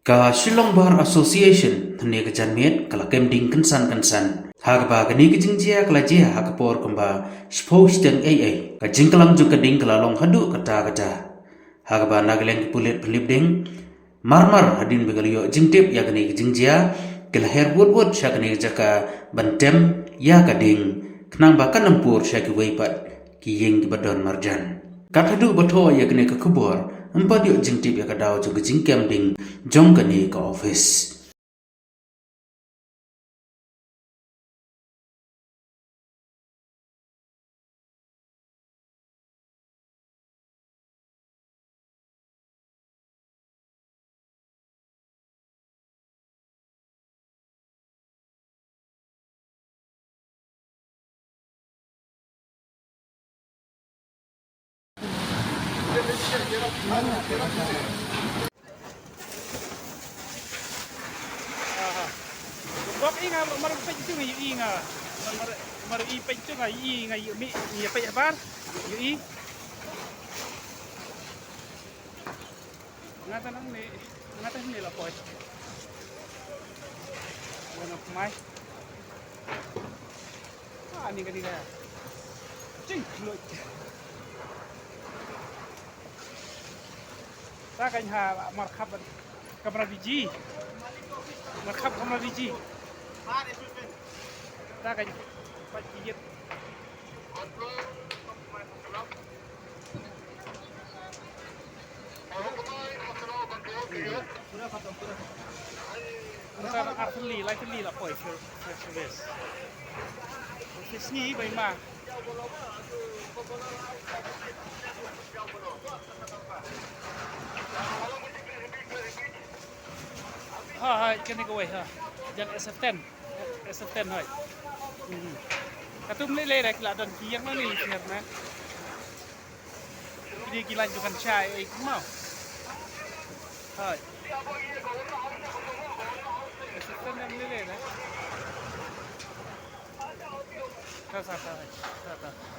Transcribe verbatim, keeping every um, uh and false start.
Ka Shillong Bar Association hynne ka janmiet ka la kem ding kynsan kynsan ha kaba kane ka jingjia ka la jia ha ka por kumba shiphew shiteng eiei. Ka jingklam jong ka ding ka la long haduh katta katta ha kaba na ka liang ki pulit pynlip ding marmar hadien ba ki la ïoh jingtip ïa kane ka jingjia, ki la her wut wut sha kane ka jaka ban tem ïa ka ding khnang ba kan ym pur sha kiwei pat ki ïing kiba don marjan. Kat haduh ba thoh ïa kane ka khubor, ym pat ïoh jingtip ïa ka daw jong ka jingkem ding jong kane ka office. Bok i nga mar peit tu nga i nga mar mar i peit tu nga i nga i mi i peit bar i. Nga ta nang ne nga ta ne la poi. Wana kumai. Ah, ni ka ni ka. Ching kloi. Ta kan ha mar khap ban. Kamra biji. Mar khap kamra biji. Ta kan pat biji. Ntar ar tylli, lai tylli la poi fir, fir, fir bes. Fir sngi bai ma. Ha, ha, kane kawei, ha. Jan S F ten. S F ten, hoi. Hmm. Katum le le rek la don ki yang ni, ni, ni. Ki dei ki lain jong ka sha ei kumno. Hai. Assistant em lei lei na. Sa, sa, sa, sa, sa.